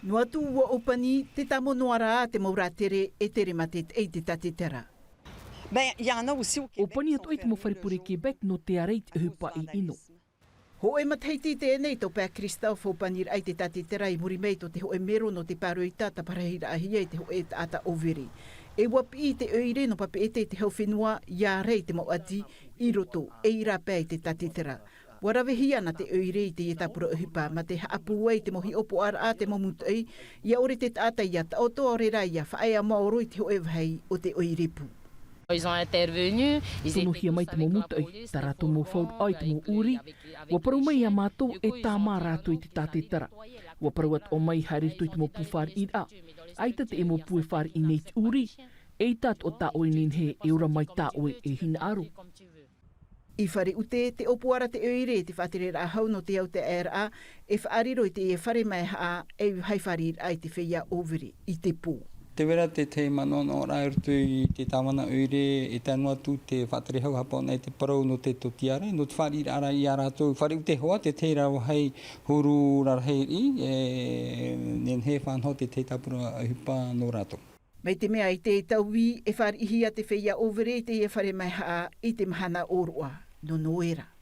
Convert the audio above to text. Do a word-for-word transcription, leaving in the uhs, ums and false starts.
Noa atu ua ʻōpani te tāmau noa rā te mau rātere e tere mā te taʻi te tātetera. Ōpani atu ai te mau fare pure Quebec nō te ʻārai i te ʻohipa ʻino. Hōʻē matahiti i teie nei tau pae Christophe ʻōpani raʻa i te tātetera i muri mai tō te hōʻē mero nō te pāroita tāparahi raʻa hia i te hōʻē taʻata ʻōvere. E ua piʻi te ʻoire nō Papeʻete i te hau fenua i ʻārai i te mau ʻati i roto e i rāpae i te tātetera. Ua ravehia ana te ʻoire i teie tāpura ʻohipa mā te haʻapūai i te mau hiʻopoʻaraʻa te mau mūtoʻi ia ʻore te taʻata ia taʻoto ʻaore rā ia faʻaea maoro i te hōʻē vāhi o te ʻoire pū. Tonohia mai te mau mūtoʻi tā rātou mau fauraʻa i te mau ʻūrī. Ua parau mai iā mātou e tāmā rātou i te tātetera. Ua parau atoʻa mai haere roto i te mau pū fāriʻiraʻa. ʻAita te mau pū e fāriʻi nei i te ʻūrī. ʻEita atoʻa tā ʻoe nehenehe e ora mai tā ʻoe e hinaʻaro. I fare ʻute te ʻōpuaraʻa te ʻoire i te faʻatereraʻa hau nō te au te ʻaeraʻa e faʻariro i teie fare maehaʻa e vāhi fāriʻiraʻa i te feiā ʻōvere i te pō. Te vera te te manaʻonaʻoraʻa i roto i te tāvana ʻoire e tae noa atu te faʻatere hau hāpaʻo nei te parau nō te tōtiare nō te fāriʻiraʻa iā rātou fare ʻute hoa te te rā vāhi huru rarahi riʻi e nehenehe e fānaho te te tāpura ʻohipa nō rātou. Mai te mea i te taui e fāriʻihia te feiā ʻōvere i teie fare maehaʻa i te mahana ʻōroʻa nō noera.